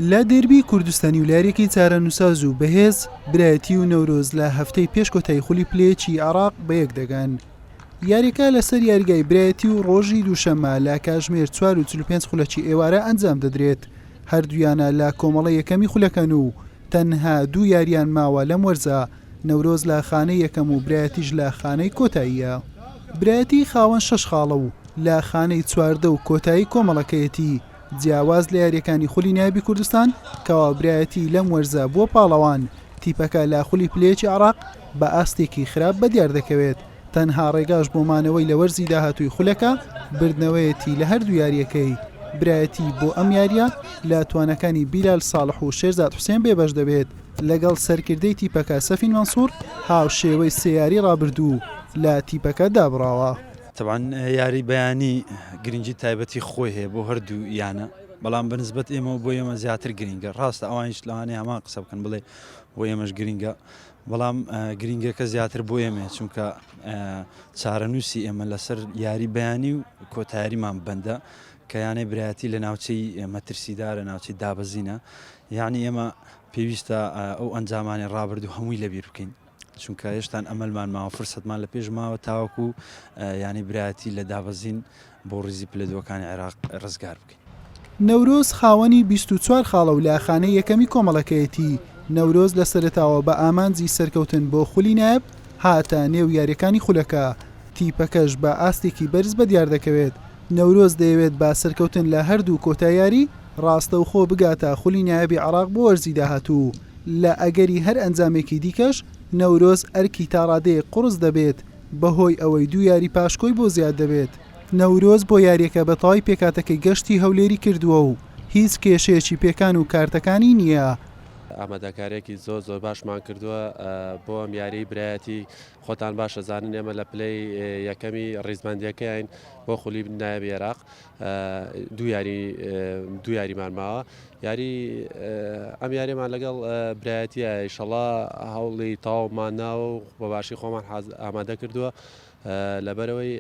لە دێربی کوردستانی و لە یارییەکی چارەنووساز و بەهێز، برایەتی و نەورۆز لە هەفتەی پێش کۆتایی خولی پلە یەکی عێراق بەیەک دەگەن. یارییەکە لەسەر یاریگای برایەتی و ڕۆژی دووشەممە لە کاژمێر چوار و 45 خولەکی ئێوارە ئەنجام دەدرێت. هەردوو یانە لە کۆمەڵەی یەکەمی خولەکەن و تەنها دوو یارییان ماوە لەم وەرزە، نەورۆز لە خانەی یەکەم و برایەتیش لە خانەی کۆتاییە. برایەتی خاوەن شەش خاڵە و لە خانەی 14 و کۆتایی کۆمەڵەکەیەتی، جیاواز لە یارییەکانی خولی نایابی کوردستان کەوا برایەتی لەم وەرزە بووە پاڵەوان، تیپەکە لە خولی پلە یەکی عێراق بە ئاستێکی خراپ بەدیار دەکەوێت، تەنها ڕێگاش بۆ مانەوەی لە وەرزی داهاتووی خولەکە بردنەوەیەتی لە هەردوو یارییەکەی، برایەتی بۆ ئەم یارییە لە تواناکانی بیلال ساڵح و شێرزاد حوسێن بێبەش دەبێت، لەگەڵ سەرکردەی تیپەکە سەفین مەنسوور هاوشێوەی سێ یاری ڕابردوو لە تیپەکە دابڕاوە. تەبعەن یاری بەیانی گرنگی تایبەتی خۆی هەیە بۆ هەردوو یانە بەڵام بە نسبەت ئێمەوە بۆ ئێمە زیاتر گرنگە ڕاستە ئەوانیش لەوانەیە هەمان قسە بکەن بڵێ بۆ ئێمەش گرنگە بەڵام گرنگەکە زیاتر بۆ ئێمە چونکە چارەنووسی ئێمە لەسەر یاری بەیانی و کۆتایاریمان بەندە کە یانەی برایەتی لە ناوچەی مەترسیدارە ناوچەی دابەزینە یعنی ئێمە پێویستە ئەو ئەنجامانی ڕابردوو هەمووی لەبیر بکەین چونکە هێشتان ئەمەلمان ماوە فرسەتمان لە پێش ماوە تاوەکو یانەی برایەتی لە دابەزین بۆ ڕیزی پلە دووەکانی عێراق ڕزگار بکەین. نەورۆز خاوەنی 24 خاڵە و لە خانەی یەکەمی کۆمەڵەکەیەتی، نەورۆز لە سەرەتاوە بە ئامانجی سەرکەوتن بۆ خولی نایاب هاتە نێو یارییەکانی خولەکە، تیپەکەش بە ئاستێکی بەرز بەدیار دەکەوێت، نەورۆز دەیەوێت بە سەرکەوتن لە هەردوو کۆتا یاری ڕاستەوخۆ بگاتە خولی نایابی عێراق بۆ وەرزی داهاتوو. لە ئەگەری هەر ئەنجامێکی دیکەش نەورۆز ئەرکی تاڕادەیەک قوڕس دەبێت بەهۆی ئەوەی دوو یاری پاشکۆی بۆ زیاد دەبێت. نەورۆز بۆ یارییەکە بە تەواوی پێکهاتەکەی گەشتی هەولێری کردووە و هیچ کێشەیەکی پێکان و کارتەکانی نییە. ئامادەکارییەکی زۆر زۆر باشمان کردووە بۆ ئەم یاریی برایەتی، خۆتان باش ئەزانن ئێمە لە پلەی یەکەمی ڕیزبەندییەکەین بۆ خولی نایابی عێراق، دوو یاری دوو یاریمان ماوە یاری ئەم یاریمان لەگەڵ برایەتیە ئیشەڵا هەوڵی تەواومان ناوە و بە باشی خۆمان ئامادە کردووە لەبەرەوەی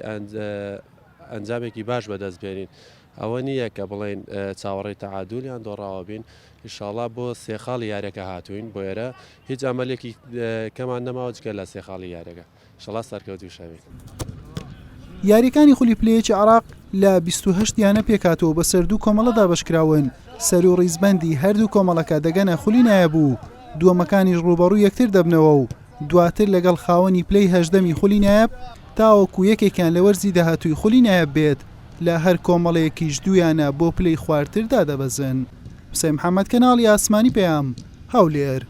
ئەنجامێکی باش بەدەست بێنین ئەوە نییە کە بڵێن چاوەڕێی تەعادول یان دۆڕاوە بین ئیشاڵا بۆ سێ خاڵی یاریەکە هاتوین بۆ ئێرە هیچ ئەمەلێکی کەمان نەماوە جگە لە سێ خاڵی یاریەکە ئیشەڵا سەرکەوتووش ئەبین. یارییەکانی خولی پلە یەکی عێراق لە 28 یانە پێکهاتووە و بەسەر دوو کۆمەڵە دابەشکراون، سەروو ریزبەندی هەردوو کۆمەڵەکە دەگەنە خولی نایاب و دووەمەکانیش رووبەڕووی یەکتر دەبنەوە و دواتر لەگەڵ خاوەنی پلەی هەژدەمی خولی نایاب تاوەکو یەکێکیان لە وەرزی داهاتووی خولی نایاب بێت، لە هەر کۆمەڵەیەکیش دوو یانە بۆ پلەی خوارتر دادەبەزن. حوسێن محەمەد، کەناڵی ئاسمانی پەیام، هەولێر.